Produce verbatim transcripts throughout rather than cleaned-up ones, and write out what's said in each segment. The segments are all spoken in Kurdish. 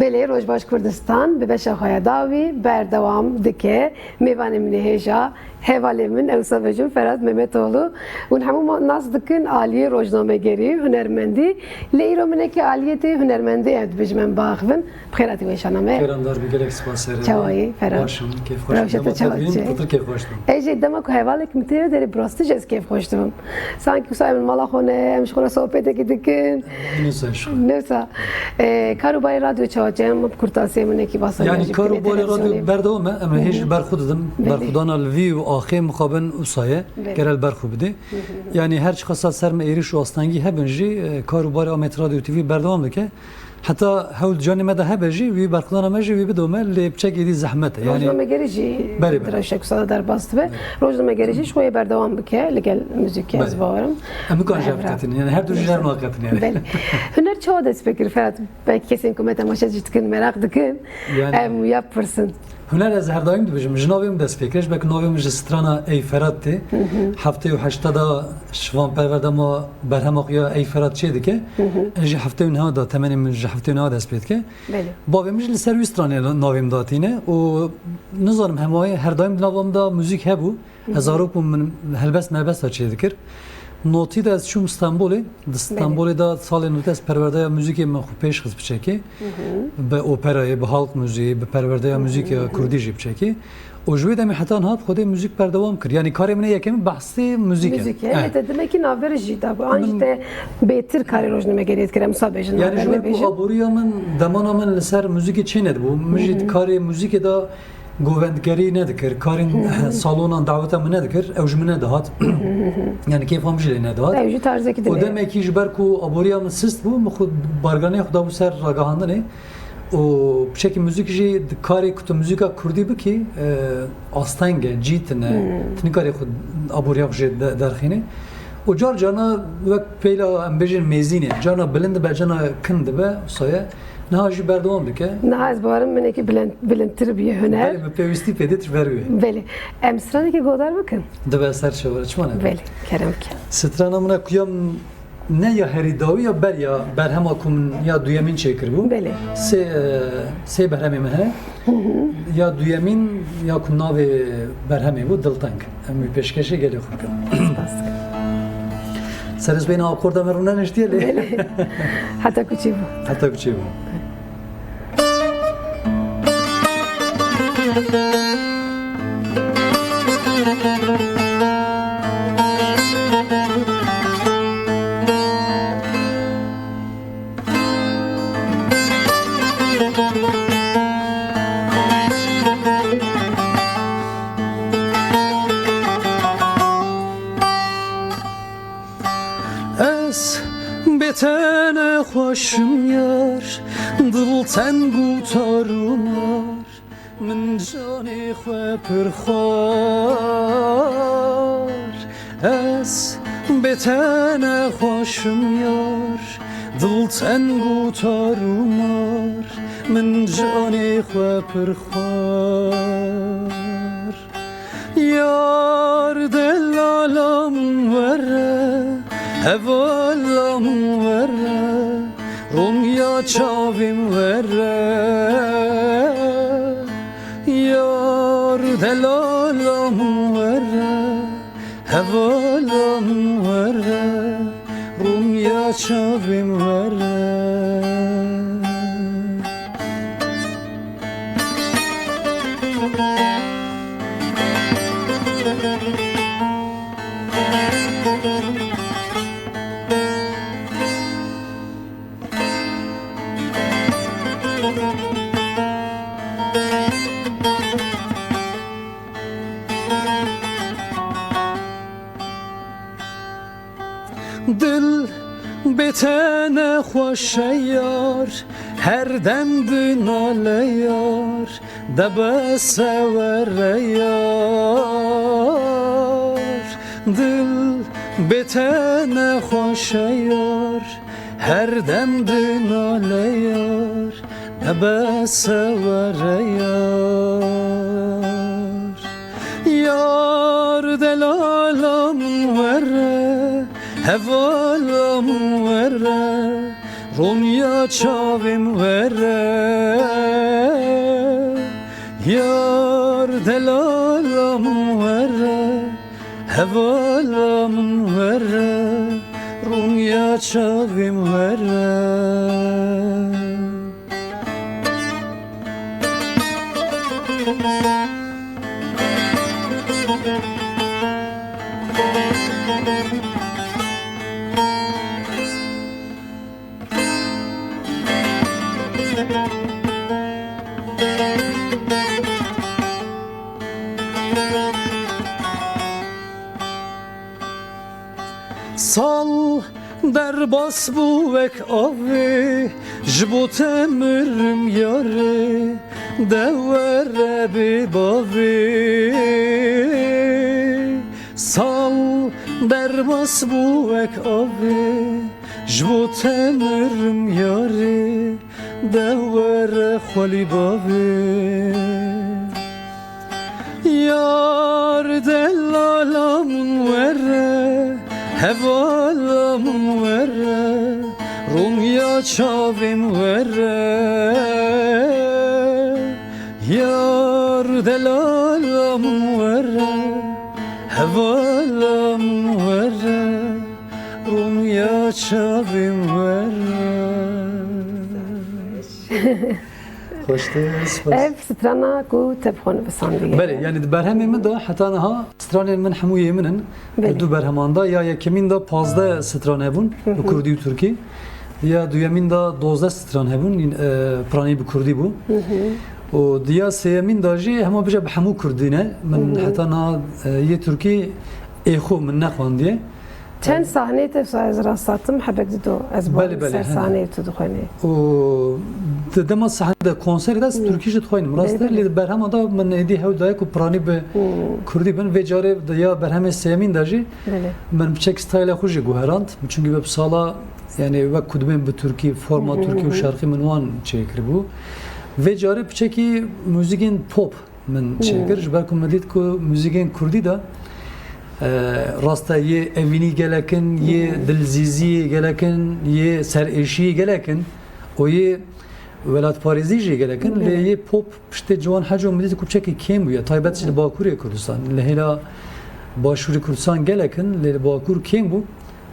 Belê, Rojbaş Kurdistan bi beşa xwe ya dawî berdewam dike. Mêvanê min ê hêja, hevalê min, ewsa bêjim Ferhat Mehmetoğlu. Hûn hemû ma-, nas dikin aliyê rojnamegerî, hunermendî. Lê îro min eke aliyê tê hunermendê ev dibêjim em biaxivin. Bi xêr hatî weşana me. Xêran dar bî, gelek spas serê. Çawayî, Ferhat? Baş im, kêfxweş im. Rewşa te çawa diçe? Pitir kêfxweş dibim. Ê jî dema ku hevalek min tê derê, bi rastî jî ez kêfxweş dibim. Sankî wisa em li mala xwe ne, em ji xwe re sohbetekî dikin. Nûsa ji xwe. Nûsa. E, kar û barê radyo çawa çi ye? Em bi kurtasiyê min êkî basa. Yanî kar û barê radyo berdewam e, em hê jî li ber xwe didin. Belê. Berxwedana li vî û axê mixabin wisa ye. Belê. Gere li ber xwe bidê. Yanî her çiqas ser me êrîş û astengî hebin jî, e, kar û barê Amed Radyo T V berdewam dike. Heta hewl di canê me de hebe jî, wî berxwedana me jî wî bidome, lê piçekê dî zehmet e. Yanî rojnamegerî jî, belê, belê, direwşek wisa de derbas dibe. Belê. Rojnamegerî jî ji xwe yê berdewam bike li gel muzîkê, ez, belê, bawer im. Em nikan ji hev qetînin, yanî her du jî ji hev naqetin yanî. Belê. Huner çawa dest pê kir, Ferhat? Belkî kesên ku me temaşe jî dikin, meraq dikin, yanî, em ya bipirsin. Huner, ez her daîm dibêjim, ji navê min dest pê kir, ji ber ku navê min ji strana Ey Ferhat tê. Hı hı. Heftê û heşta de ji van perwerde ma berhema xwe ya Ey Ferhat çêdike. Hı hı. Ez jî heftê û neha de, temenê min ji heftê û neha dest pê dike. Belê. Bavê min jî li ser wî stranê navê min datîne û nizanim, hema her daîm di nava min de muzîk hebû. Hı hı. Ez zarok bûm, min helbest melbesta çêdikir. Notî de ez çûm Stenbolê. Di Stenbolê de salê notî ez perwerdeya muzîkê min xwe pêş xist piçekê. Hı hı. Bi operayê, bi halk muzîğê, bi perwerdeya muzîkê ya kurdî jî piçekê. Û ji wê demê heta niha bi xwedê muzîk berdewam kir. Yanî karê min ê yekemîn behsê muzîk e. Muzîk e. Eh. Te demekî navber jî dabû. An jî te bêtir karê rojnamegeriyê dikir, em wisa bêjin. Yanî ji ber ku aboriya min, demana min li ser muzîkê çê nedibû. Min jî karê muzîkê de govendgerî nedikir. Karên salonan daweta min nedikir. Ew ji min nedihat. Yanî kêfa min jî lê nedihat. Ew jî tarzekî din e. Û demekî ji ber ku aboriya min sist bû, min xwe barganê xwe dabû ser ragihandinê. Û piçekî muzîk jî di karê ku tu muzîka kurdî bikî, e, asteng e, cî tune, tu nikarî xwe aboriya xwe jê de-, derxînî. Û car carna wek pêla em bêjin mêzînê, carna bilind dibe, carna kin dibe, wisa ye. Niha jî berdewam dike. Niha ez bawerim minekî bilind, bilindtir bûye huner. Belê, bi pêwîstî pê dît ji ber wê. Belê. Em stranekî guhdar bikin. Dibe ser çawa, çima ne? Belê, kerem ke. Strana min e ku ya Ne ya herî dawî ya ber ya berhema ku min ya duyemîn çêkiribû. Belê. Sê, e, sê berhemê min hene. Hı hı. Ya duyemîn ya ku navê berhemê bû Dilteng. Em wî pêşkêşê gelê xwe bikin. Spas dikim. Serê sibê na akorda me rûneniştiye lê. Belê. Heta ku çêbû. Heta ku çêbû. Ez bê te nexweş im yar, dil teng û tarûmar, min canê xwe pir xwar. Ez bê te nexweş im yar, dil teng û tarûmar, min canê xwe pir xwar. Yar delala min were, hevala min were, rûniya çavê min were. Yar delala min were, hevala min were, rûniya çavê min were. Dil bê te nexweş e yar, her dem dinale yar, de bes e were yar. Dil bê te nexweş e yar, her dem dinale yar, de bes e were yar. Yar delala min were, hevala min were, Ronya çavêm were, yar delala min were, hevala min were, ronya çavêm were. Sal derbas bû wek avê, ji bo te mirim yarê, de were bê bavê. Sal derbas bû wek avê, ji bo te mirim yarê, de were xwelî bavê. Yar delala min were, hevala min were, ronya çavêm were. Yar delala min were, hevala min were, ronya çavêm were. Xweştir, spas. Ev strana ku te bi xwe nivîsandiye. Belê, yani di berhemê min de heta niha stranên min hemû yê min in. Belê. Di du berheman de, ya yekemîn de pazdeh stran hebûn, bi kurdî û tirkî. Ya duyemîn de dozdeh stran hebûn, yîn, e, piranî bi kurdî bû. Û di ya sêyemîn de jî hema bije bi hemû kurdî ne. Min heta niha, e, yê tirkî ê xwe min nexwandiye. Çend sahneyê te, ez rast hatim, hebek dido ez Belê, barim belê, ser hene. Sahneyê tu dixwînî. Û di dema sahneyê de, konserê de ez Hı. tirkî jî dixwînim. Rast Belê, e, belê. lê di berhema de min êdî hewl daye ku piranî bi Hı. kurdî bin. Vê carê di ya berhemê sêyemîn de jî Belê. min piçek stayla xwe jî guherand. Çunkî bi sala, yani wek ku dibên bi tirkî, forma Hı hı, tirkî û hı hı. şerqî min wan çêkiribû. Vê carê piçekî muzîkên pop min Hmm. çêkir, ji ber ku min dît ku muzîkên kurdî de, e, rast e, yê evînî gelek in, yê Hmm. dilzîziyê gelek in, yê serêşiyê gelek in, û yê welatparêzî jî gelek in, lê Belê. yê pop piştê Ciwan Heco min dît ku piçekî kêm bûye, taybet jî li Bakurê Kurdistan. Li hêla Başûrê Kurdistan gelek in, lê li Bakur kêm bû.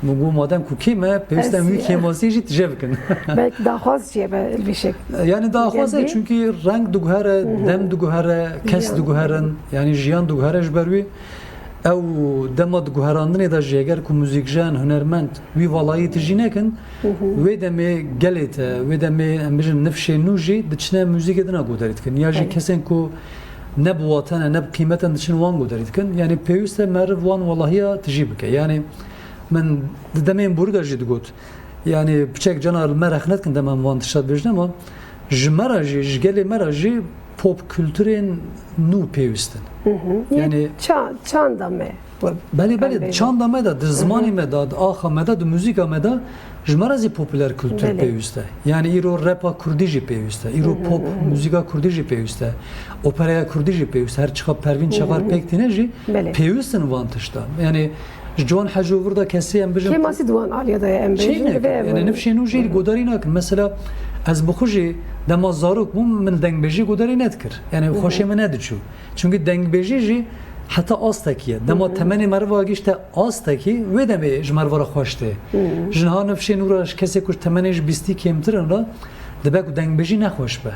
Min got, madem ku kêm e, pêwîst em Ez wî kêmasiyê jî tije bikin. Belkî daxwaz jî ye be, vî şek. Yani daxwaz e, Gelî? çünkü reng diguhere, Hı hı. dem diguhere, kes Jiyan. diguherin, yani jiyan diguhere ji ber wî. Ew dema diguherandinê de jî eger ku muzîkjen, hunermend wî valayî tijî nekin, Hı hı. wê demê gelê te, wê demê em bijin nifşê nû jî diçine muzîkê dina godarî dikin. Ya jî Belê. kesên ku ne bi wate ne, ne bi qîmete diçin wan godarî dikin. Yani pêwîst e meriv wan walahiya tijî bike. Yani Min di demên borî de jî digot, yani piçek cana li me rexne dikin dema em van tişta dibêjin, ama ji me re jî, ji gelê me re jî pop kulturên nû pêwîst in. Hı hı. Yani Ça-, çanda me. Belê, belê, Em bêjin. çanda me de, di zimanê Hı hı. me de, di axa me de, di muzîka me de ji me re zî popüler kultur Belê. pêwîst e. Yani îro repa kurdî jî pêwîst e. Îro Hı hı, pop hı hı. muzîka kurdî jî pêwîst e. Operaya kurdî jî pêwîst e. Her çiqa Pervîn Hı Çaxar hı. pêk tîne jî Belê. pêwîst in van tişta. Yani Ji Ciwan Heco vir de kesê em bijin Kêmasî di wan aliyê de ye, em bêjin, Çênek, divê ev yani nifşên nû jî godarî nakin. Mesela ez bi xwe jî dema zarok bûm, min dengbêjî godarî nedikir. Yani Hı hı. xweşê min nediçû. Çünkü dengbêjî jî heta astekî ye. Dema Hı hı. temenê meriva gişte astekî, wê demê ji meriva re xweş tê. Hı hı. Ji niha nifşên nû re ji kesê ku ji temenê ji bîstî kêmtir in re, dibe ku dengbêjî nexweş be.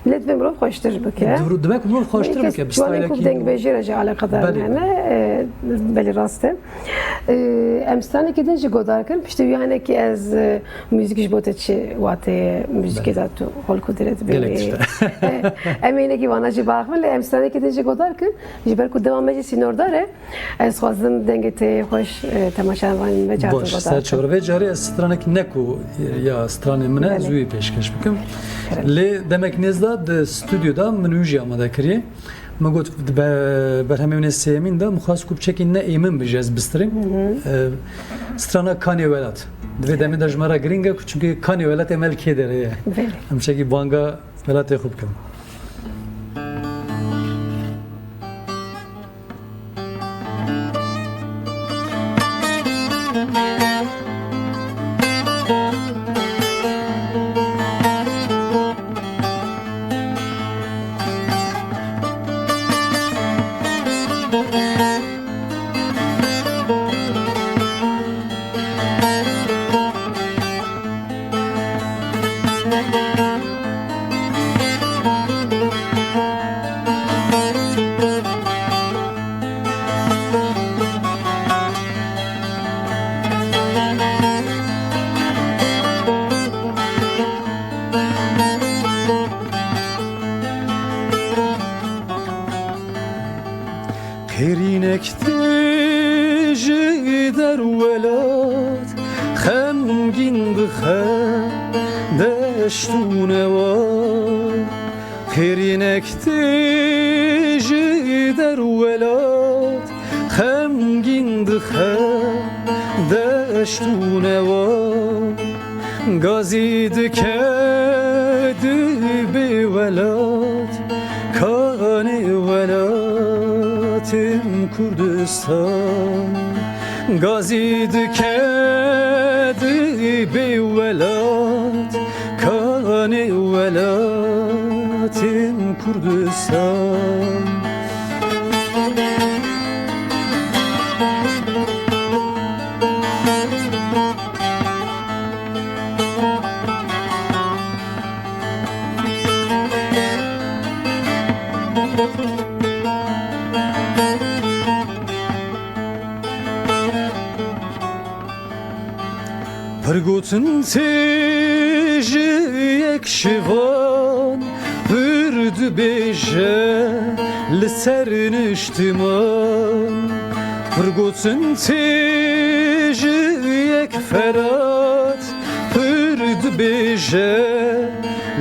Lê divê mirov xweştir bike. Dur-, dibe ku mirov xweştir Kes bike, bi ciwanên ku bi stylekin dengbêjî re jî alaqedar Belê, hene, belê. e, belê rast e. E, em stranekî din jî godar kirin, piştî wî hinekî ez, e, muzîk ji bo te çi wateyê muzîkê Belê. de tu holku dire dibînî. Gelek tişt e. E, em ê hinekî vana jî biaxivin, lê em stranekî din jî godar kirin, ji ber ku dema me jî sînordar e. Ez xwazim dengê te yê xweş, e, temaşevanên me cartin Baş, godartin. ser çawa. Vê carê ez stranekî ne ku, e, ya stranê min e, Belê. ez wî pêşkeş bikim. Kerem. Lê demek nêz de di stûdyoda min wî jî amade kiriye. Min got, di be-, berhemê min ê sêyemîn de min xwest ku piçekî ne ê min bijî, ez bistirêm. Hı hı. E, strana Kanê Welat. Di vê demê de ji me re girîng e ku, çünkü Kanê Welat ê me li kê derê ye. Belê. Em piçekî banga welatê xwe bikin. Qêrînek tê ji derwelat, xemgîn dixe deşt û newa. Qêrînek tê ji derwelat, xemgîn dixe deşt û newa. Gazî dike di bê welat, kanê welatêm Kurdistan. Gazî dike di bê welat, kanê welatêm Kurdistan. Pir gotin tê ji yek şivan, pir dibêje li ser niştiman. Pir gotin tê ji yek Ferat, pir dibêje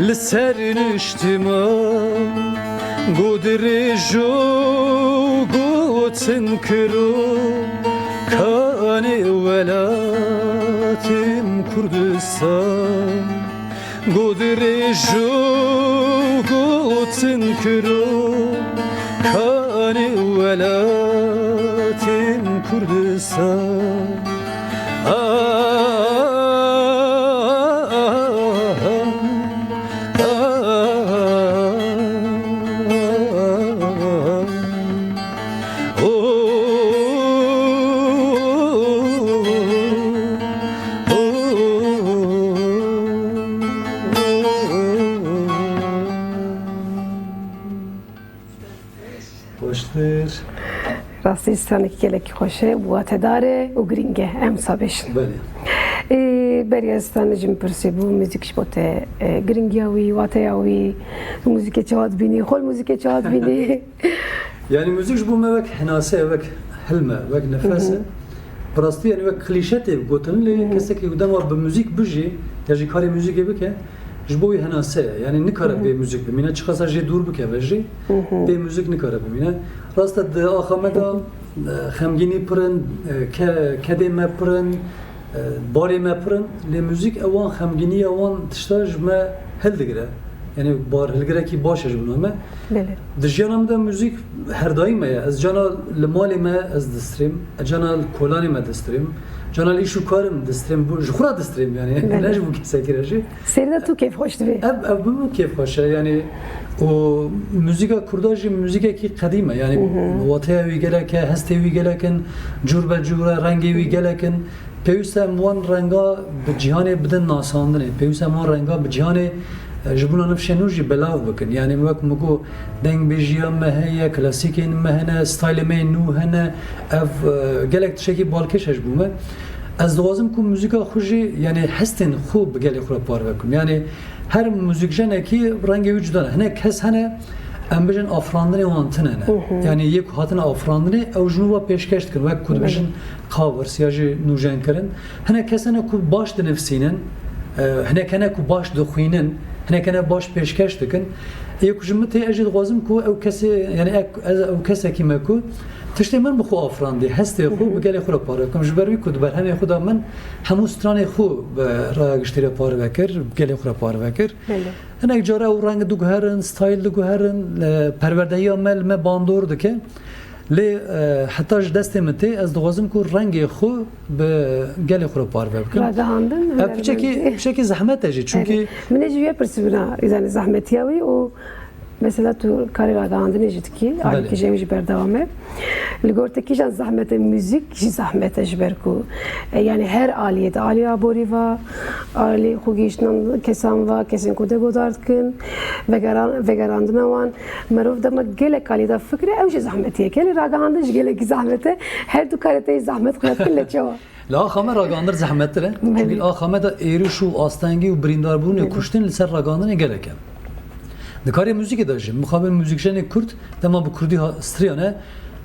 li ser niştiman. Go dirêjo gotin kiro, kanê welatêm Kurdistan. Go dirêjo gotin kiro, kanê welatêm Kurdistan. Ah, ah, ah, ah, ah, ah, ah, ah, ah. Xweştir. Rastî stranekî gelekî xweş e, watedar e û girîng e, em wisa bêjin. Belê. Ê, beriya stranê ji min pirsî bû, muzîk ji bo te, e, girîngiya wî, wateya wî, tu muzîkê çawa dibînî, xwe li muzîkê çawa dibînî? Yani muzîk ji bo me wek henase ye, wek hilm e, wek nefes e. Hı hı. Bi rastî yani wek klîşe tê gotin, lê Hı hı. kesekî ku dema bi muzîk bijî, ya jî karê muzîkê bike, ji bo wî henase ye. Yani nikare Hı hı. bê muzîk bimîne, çiqasa jê dûr bikeve jî, Hı hı. bê muzîk nikare bimîne. Rast e, di axa me de, e, xemgînî pir in, e, ke-, kedê me pir in, e, barê me pir in, lê muzîk ewan xemgîniya wan tişta ji me hildigire. Yani bar hilgirekî baş e ji bo me. Belê. Di jiyana min de muzîk her daîm me ye. Ez cana li malê me ez distrêm, ez cana li kolanê me distrêm, cana li îş û karê min distrêm, ji xwe re distrêm yani. Belê. Ne ji bo kesekî re jî. Sêr de tu kêfxweş dibî. Ev, ev bi min kêfxweş e yani. Û muzîka kurda jî muzîkekî qedîm e yani. Hı hı. Wateya wî gelek e, hestê wî gelek in, cûr be cûr e, rengê wî gelek in. Pêwîst e em wan renga bi cîhanê bidin nasandinê. Pêwîst e em wan renga bi cîhanê, e, ji bona nifşê nû jî belav bikin. Yani wek min got, dengbêjiya me heye, klasîkên me hene, staylê me yên nû hene. Ev, e, gelek tiştekî balkêş e ji bo me. Ez dixwazim ku muzîka xwe jî, yani hestên xwe bi gelê xwe re parve bikim. Yani her muzîkjenekî rengê wî cuda ne. Hinek kes hene, em bijin afirandinê wan tune ne. Hı hı. Yani yê ku hatine afirandinê, ew ji nû ve pêşkeş dikin. Wek ku Belê. dibijin covers ya jî nûjenkirin. Hinek kes hene ku baş dinivsînin, e, hinek hene ku baş dixwînin, hinek hene baş pêşkeş dikin. Ê ku ji min tê, ez jî dixwazim ku ew kesê, yani ek-, ez ew kesekî me ku tiştê min bi xwe afirandî, hestê xwe Hı hı. bi gelê xwe re parve bikim. Ji ber wî ku di berhemê xwe de min hemû stranê xwe bi raya giştî re parve kir, bi gelê xwe re parve kir. Belê. Hinek cara ew reng diguherin, stayl diguherin, e, perwerdehiya me li me bandor dike. Lê, e, heta ji destê min tê, ez dixwazim ku rengê xwe bi gelê xwe re parve bikim. Ragihandin, Ev piçekî, hunermendî. piçekî zehmet e jî, çunkî Erê. Min ê ji wê pirsî bina, yani zehmetiya wî û Mesela tu karê ragihandinê jî dikî, Belê. alîkî jî ew jî berdewam e. Li gor te kîjan zehmet e, muzîk jî zehmet e ji ber ku, e, yani her aliyê de, aliyê aborî va, alî xwe gihîştinan kesan va, kesên ku te godar dikin, vegeran-, vegerandina wan, merov dema gelek alî de fikre, ew jî zehmetiyek e. Lê ragihandin jî gelekî zehmet e. Her du karê te yê zehmet xuya dikin lê çawa? Li axa me ragihandin zehmettir e. Belê. Çünkü axa me de êriş û astengî û birîndarbûn û Belê. kuştin li ser ragihandinê gelek e. Di karê muzîkê de jî, mixabin muzîkjenê Kurd dema bi Kurdî ha-, striyane,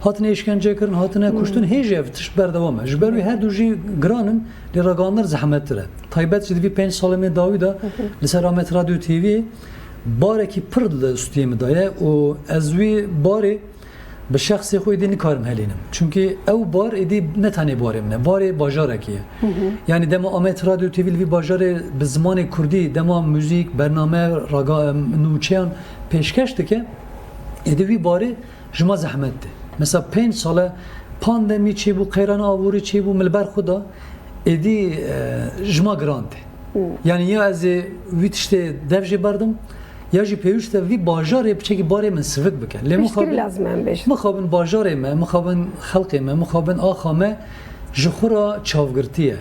hatine îşkence kirin, hatine Hmm. kuştin, hê jî ev tişt berdewam e. Ji ber wî her du jî giran in, lê ragihandin zehmettir e. Taybet jî di vî pênc salê me dawî de Hı hı. li ser Amed Radyo T V barekî pir li stûdiyê min daye û ez wî barê bi şexsê xwe êdî nikarim helînim. Çunkî ew bar êdî ne tenê barê min e, barê bajarekî ye. Hı hı. Yani dema Amed Radyo T V li vî bajarê bi zimanê Kurdî, dema muzîk, bername, raga, nûçeyan pêşkeş dike, êdî vî barê ji me zehmet tê. Mesela pênc sal e pandemî çêbû, qeyrana aborî çêbû, min li ber xwe da, êdî, e, ji me giran tê. Hmm. Yani ya ez ê wî tiştê dev jê berdim, ya jî pêwîst e vî bajarê piçekî barê min sivik bike. Lê Piştgirî mixabin, lazim e em bêjin. mixabin bajarê me, mixabin xelkê me, mixabin axa me ji xwe re çavgirtî ye.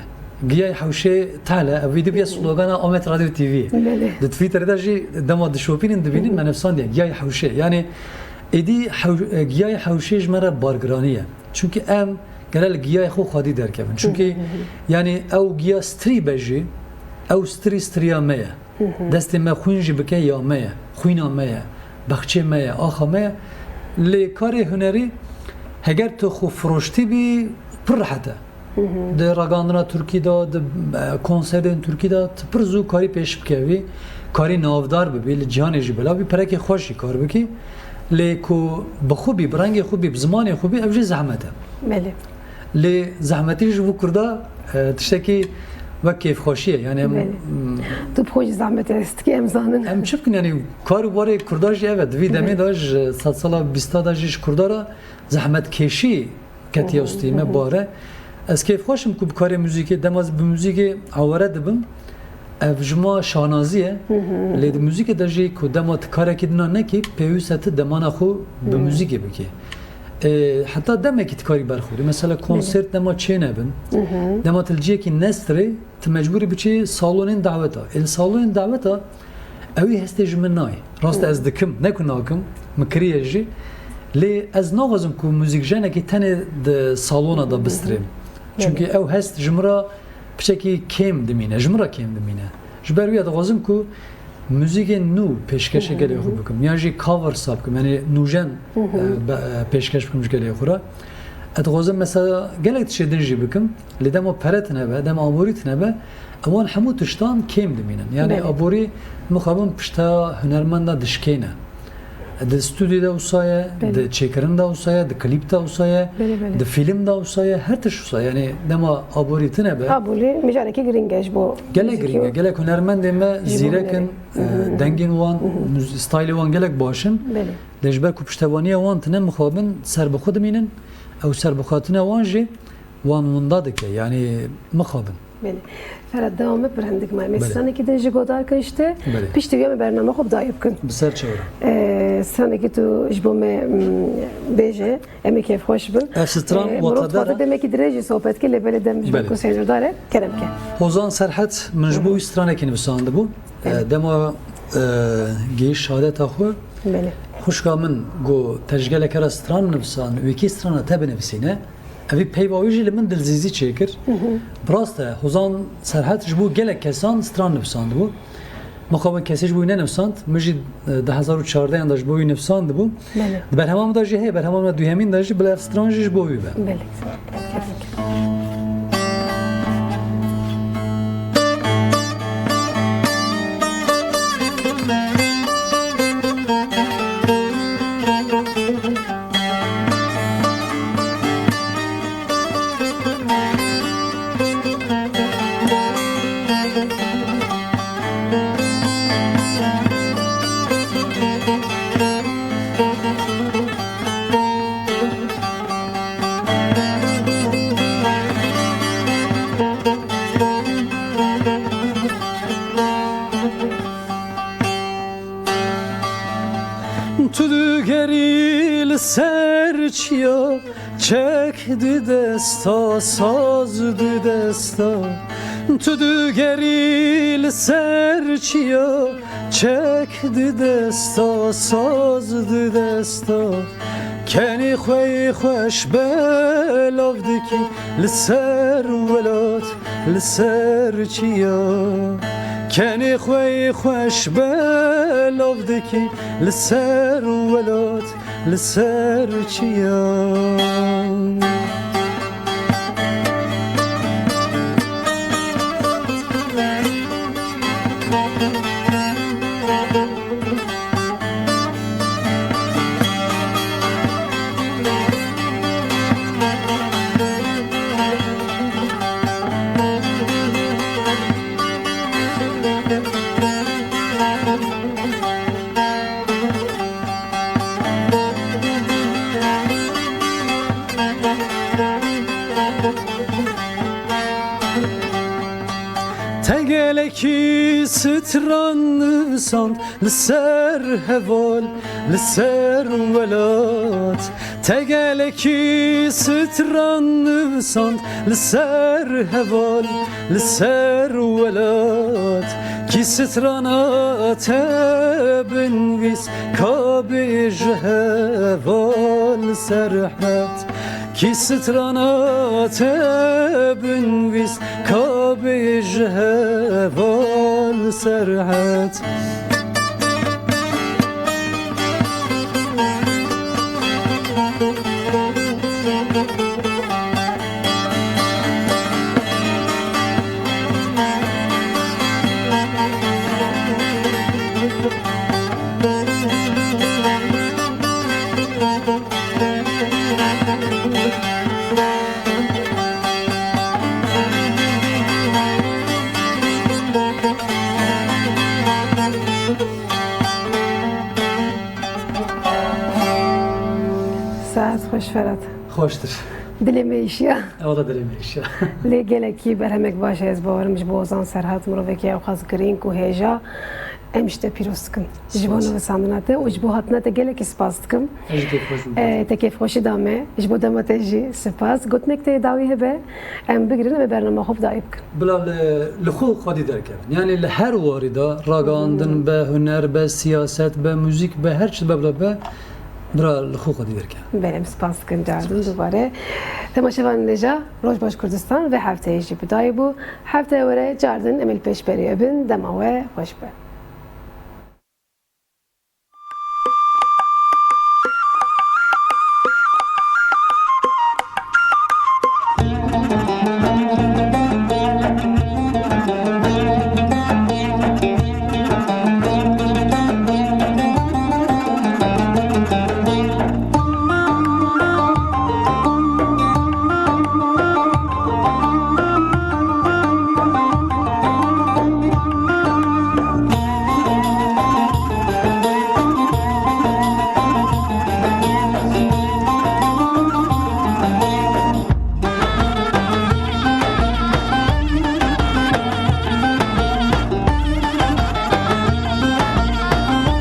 Giyayê hewşê tehl e, ev êdî bûye slogana Amed Radyo T V. Belê. Di Twitterê de jî dema dişopînin dibînin, Hı hı. me nivîsandiye, giyayê hewşê. Yani êdî hew-, e, giyayê hewşê ji me re bargiranî ye. Çunkî em gere li giyayê xwe xwedî derkevin. Çunkî, Hı hı, hı hı. yani ew giya strî be jî, ew strî striya me ye. Hı hı. Destê me xwîn jî bike ya me ye. Xwîna me ye. Bexçê me ye. Axa me ye. Lê karê hunerî heger tu xwe firoştî bî, pir rehet e. Hı hı. Di ragihandina Tirkî de, di, e, konserên Tirkî de tu pir zû karî pêş bikevî, karî navdar bibî, li cîhanê jî belav bî, perekê xweş jî kar bikî. Lê ku bi xwe bî, bi rengê xwe bî, bi zimanê xwe bî, ev jî zehmet e. Belê. Lê zehmetî ji bo Kurda, e, tiştekî wek kêfxweşî ye. Yani, Belê. mm, Tu bi xwe jî zehmetê hest dikî, em zanin. Em çi bikin? Yani kar û barê Kurda jî ev e. Di vî demê Belê. de ji sedsala bîsta de jî ji Kurda re zehmetkêşî ketiya Hı hı, stûdiyê me hı hı. bare. Ez kêfxweş im ku bi karê muzîkê, dema ez bi muzîkê aware dibim, ev ji me şanazî ye. Hı hı, hı hı. Lê di muzîkê de jî ku dema tu karekî dina nekî, pêwîst e tu demana xwe bi Hı. muzîkê bikî. E, heta demekî tu karî berxwedî. Mesela Belê. konsert dema çênebin, Hı hı. dema tu li cihekî nestirê, tu mecbûrî biçî salonên daweta. Ê li salonên daweta ew ê hestê ji min nayê. Rast e, ez dikim, ne ku nakim, min kiriye jî. Lê ez naxwazim ku muzîkjenekî tenê di salona de bistirê. Belê. Çünkü ew hest ji min re piçekî kêm dimîne, ji min re kêm dimîne. Ji ber wî ya dixwazim ku muzîkên nû pêşkehşê gelê xwe bikim. Yan jî covers bikim, yani nûjen, e, be-, e, pêşkehş bikim ji gelê xwe re. Ez dixwazim mesela gelek tiştê din jî bikim. Lê dema pere tune be, dema aborî tune be, ewan hemû tiştan kêm dimînin. Yani Belê. aborî mixabin pişta hunermenda dişkêne. Di stûdyo de wisa ye, Belê. di çêkirin de wisa ye, di klîp de wisa ye, Belê, belê. di fîlm de wisa ye, her tişt wisa ye. Yani dema aborî tune be. Aborî mijarekî girîng e ji bo Gelek muzîkî girîng e, û gelek hunermendê me Ji bo zîrek in, hunerê. e, Hı hı. dengên wan, Hı hı. muz-, stylê wan gelek baş in. Belê. Lê ji ber ku piştevaniya wan tune mixabin ser bi xwe dimînin, ew serbixwetine wan jî wan winda dike, yani mixabin. Belê. Ferhat, dewam me, pir hindik me. Em ê Belê. stranekî din jî godar kin ji te. Belê. Piştî wî em ê bername xwe bi dawî bikin. Bi ser çawa. Ee, stranekî tu ji bo me, mm, bêje, em ê kêfxweş bin. Ev stran Ee, Mirov wata dixwaze dara. demekî dirêj jî sohbet kir, lê belê dem ji bo Belê. ku sêcûdar e, kerem ke. Hozan Serhet min ji bo Hı hı. wî stranekî nivîsandibû. Ee, Hı hı. dema, e, gihîşt şehadeta xwe. Belê. Xwişka min got, te ji gelek cara stran nivîsand, wekî strana te binivîsîne. Evî peyva wî jî li min dilzîzî çêkir. Hı hı. Bi rast e, Hozan Serhet ji bo gelek kesan stran nivîsandibû. Mixabin kesê ji bo wî nenivîsand, min jî, e, du hezar û çardeh de ji bo wî nivîsandibû. Belê. Di berhema min de jî heye, berhema min a duyemîn de jî bila ev stran jî ji bo wî be. Belê. Tu digerî li ser çiya, çek di desta, saz di desta. Tu digerî li ser çiya, çek di desta, saz di desta. Kenê xwe yê xweş belav dikî li ser welat, li ser çiya. Kenê xwe yê xweş belav dikî li ser welat, li ser çiya. Te gelekî stran nivîsand li ser heval, li ser welat. Te gelekî stran nivîsand li ser heval, li ser welat. Kî strana te binivîs, ka bêje heval Serhed. Kî strana te binivîs, ka bêje heval Serhed. Saet xweş Ferhat. Xweştir. Dilê me îşiya. Ew da dilê me îşiya. Lê gelekî berhemek baş e, ez bawerim ji bo Ozan Serhat, mirovekî ewqas girîng û hêja. Em ji te pîroz dikin. Ji bo nivîsandina te û ji bo hatina te gelekî spas dikim. Ez jî kêfxweş bûm. Ee, te kêfxweşî da me. Ji bo dema te jî spas. Gotinek te yê dawî hebe, em bigirin, em ê bernama xwe bi dawî bikin. Bila li, li xwe xwedî derkevin. Yanî li her warî de, ragihandin be, huner be, siyaset be, muzîk be, her çi be bila be, bila li xwe xwedî derkevin. Belê, em spas dikin cardin dubare. Temaşevanên hêja, Roj Baş Kurdistan vê hefteyê jî bi dawî bû. Hefteyê were cardin em ê li pêşberî bin. Dema we xweş be.